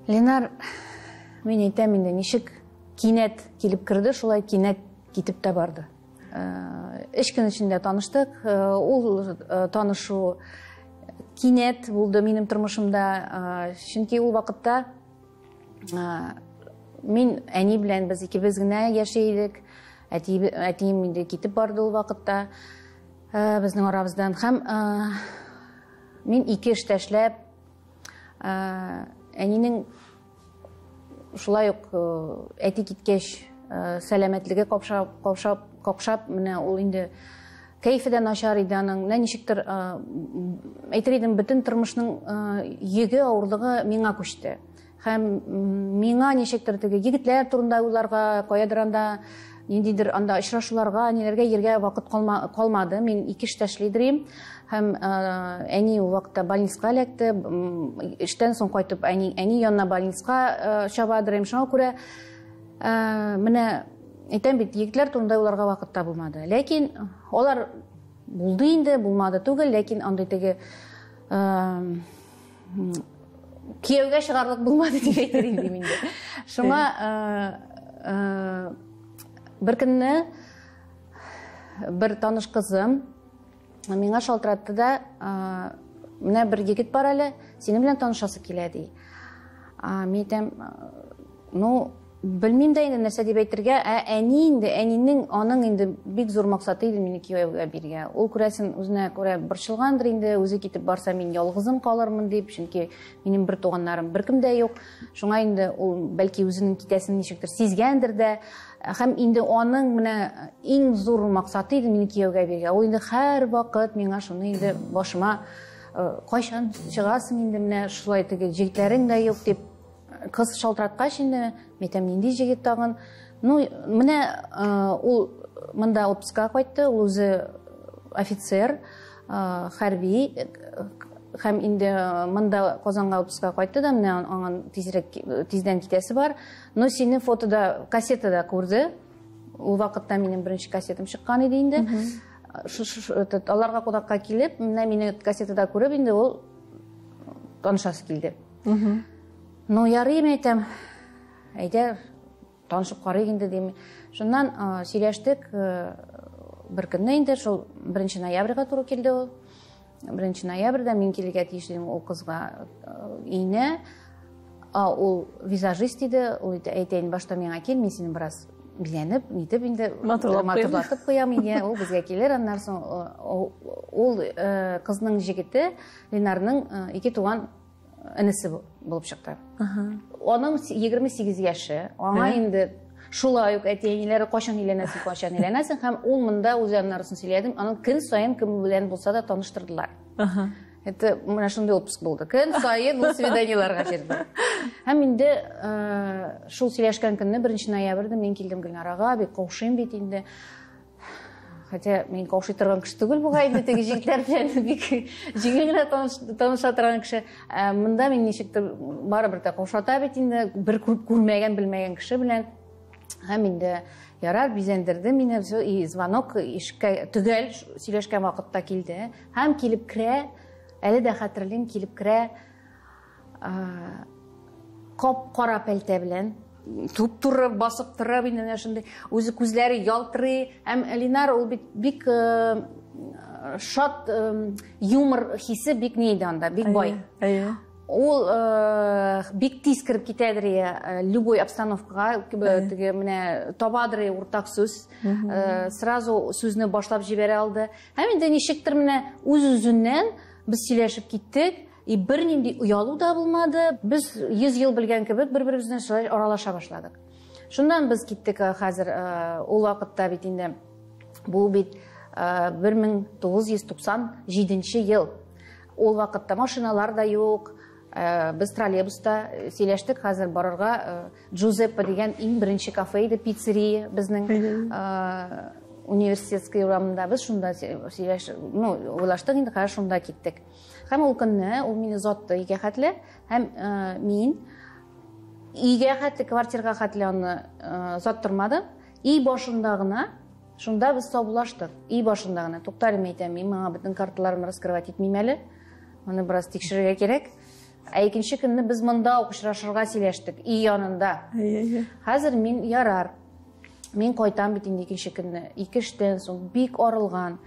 Ленар, мин әйтәм инде, ничек кинәт килеп керде, шулай кинәт китеп тә барды. Өч көн эчендә таныштык. Ул танышу кинәт булды минем тормышымда. Чөнки ул вакытта мин әни белән без икебез генә яши идек. Әтием инде китеп барды ул вакытта безнең арабыздан. Һәм мин ике эштә эшләп, әнинең шулай ук әти киткәч сәламәтлеге капшап, менә ул инде кәефе дә начар иде аның. Менә ничектер, әйтер идем, бөтен тормышның йөге, авырлыгы миңа күчте. Һәм миңа ничектер теге егетләр турында уйларга, каядыр анда ниндидер анда очрашуларга, ниләргә йөргә вакыт калмады. Мин ике эштә эшли идем. Һәм әни ул вакытта больницага эләкте. Эштән соң кайтып әни янына больницага чабадыр идем. Шуңа күрә менә әйтәм бит, егетләр турында уйларга вакыт та булмады. Ләкин алар булды инде, булмады түгел, ләкин андый теге кияүгә чыгарлык булмады дип әйтер идем инде. Шуңа бер көнне бер таныш кызым миңа шалтыратты да, менә бер егет бар әле, синең белән танышасы килә, ди. Мин әйтәм, ну, белмим дә инде нәрсә дип әйтергә, ә әни инде, әнинең, аның инде бик зур максаты иде мине кияүгә бирергә. Ул күрәсен үзенә күрә борчылгандыр инде, үзе китеп барса мин ялгызым калырмын дип, чөнки минем бер туганнарым беркем дә юк. Шуңа инде ул бәлки үзенең китәсен ничектер сизгәндер дә. Һәм инде аның менә иң зур максаты иде мине кияүгә бирергә. Ул инде һәрвакыт миңа шуны инде башыма, кайчан чыгасың инде менә шулай теге җегетләрең дә юк дип. Кыз шалтыраткач инде, мин әйтәм, нинди җегет тагын? Ну, менә ул монда отпускка кайтты, ул үзе офицер, хәрби, һәм инде монда Казанга отпускка кайтты да, менә аңа тизрәк, тиздән китәсе бар. Но сине фотода, кассетада күрде. Ул вакытта минем беренче кассетам чыккан иде инде. Аларга кунакка килеп, менә мине кассетада күреп, инде ул танышасы килде. Ну, ярый, мин әйтәм, әйдә, танышып карыйк инде, дим. Шуннан сөйләштек, бер көнне инде, шул 1 ноябрьгә туры килде ул. 1 ноябрьдә мин килергә тиеш идем ул кызга өенә. Ул визажист иде, ул әйтә инде, башта миңа кил, мин сине бераз бизәнеп, нитеп инде матурлатып куям инде, ул безгә килер, аннан соң ул кызның җегете Ленарның ике туган энесе булып чыкты. Аның 28 яше, аңа инде шулай ук әти-әниләре кайчан өйләнәсең, кайчан өйләнәсең, һәм ул монда үз аннарысын сөйләдем, аның көн саен кем белән булса да таныштырдылар. Это менә шундый отпуск булды. Көн саен ул свиданиеларга йөрде. Һәм инде шул сөйләшкән көнне, 1 ноябрьдә мин килдем Гөлнарага, бик каушыйм бит инде. Хотя мин каушый торган кеше түгел бугай инде, теге җегетләр белән бик җиңел генә таныша торган кеше. Монда мин ничектер барыбер дә каушата бит инде, бер күрмәгән, белмәгән кеше белән. Һәм инде ярар, бизәндерде мине, всё, и звонок ишеккә төгәл сөйләшкән вакытта килде. Һәм килеп керә, әле дә хәтерлим, килеп керә, кап-кара пәлтә белән, туп-туры басып тора инде менә шундый, үзе күзләре ялтырый. Һәм Ленар ул бит бик шат, юмор хисе бик ни иде анда, бик бай. Ул бик тиз кереп китәдер любой обстановкага, теге менә табадыр уртак сүз, сразу сүзне башлап җибәрә алды. Һәм инде ничектер менә үз-үзеннән без сөйләшеп киттек. И бернинди оялу да булмады. Без 100 ел белгән кебек бер-беребездән шулай аралаша башладык. Шуннан без киттек, хәзер, ул вакытта бит инде бу бит бер мең тугыз йөз туксан җиденче ел. Ул вакытта машиналар да юк. Без троллейбуста сөйләштек, хәзер барырга, Джузеппе дигән иң беренче кафе иде, пиццерия безнең, университетский урамында. Без шунда уйлаштык инде, хәзер шунда киттек. Һәм ул көнне ул мине озатты өйгә хәтле, һәм мин өйгә хәтле, квартирага хәтле аны озаттырмадым. Өй башында гына, шунда без саубуллаштык. Өй башында гына. Туктале, мин әйтәм, мин моңа бөтен карталарымны раскрывать итмим әле. Моны бераз тикшерергә кирәк. Ә икенче көнне без монда ук очрашырга сөйләштек, өй янында. Хәзер мин ярар. Мин кайтам бит инде икенче көнне. Ике эштән соң бик арылган.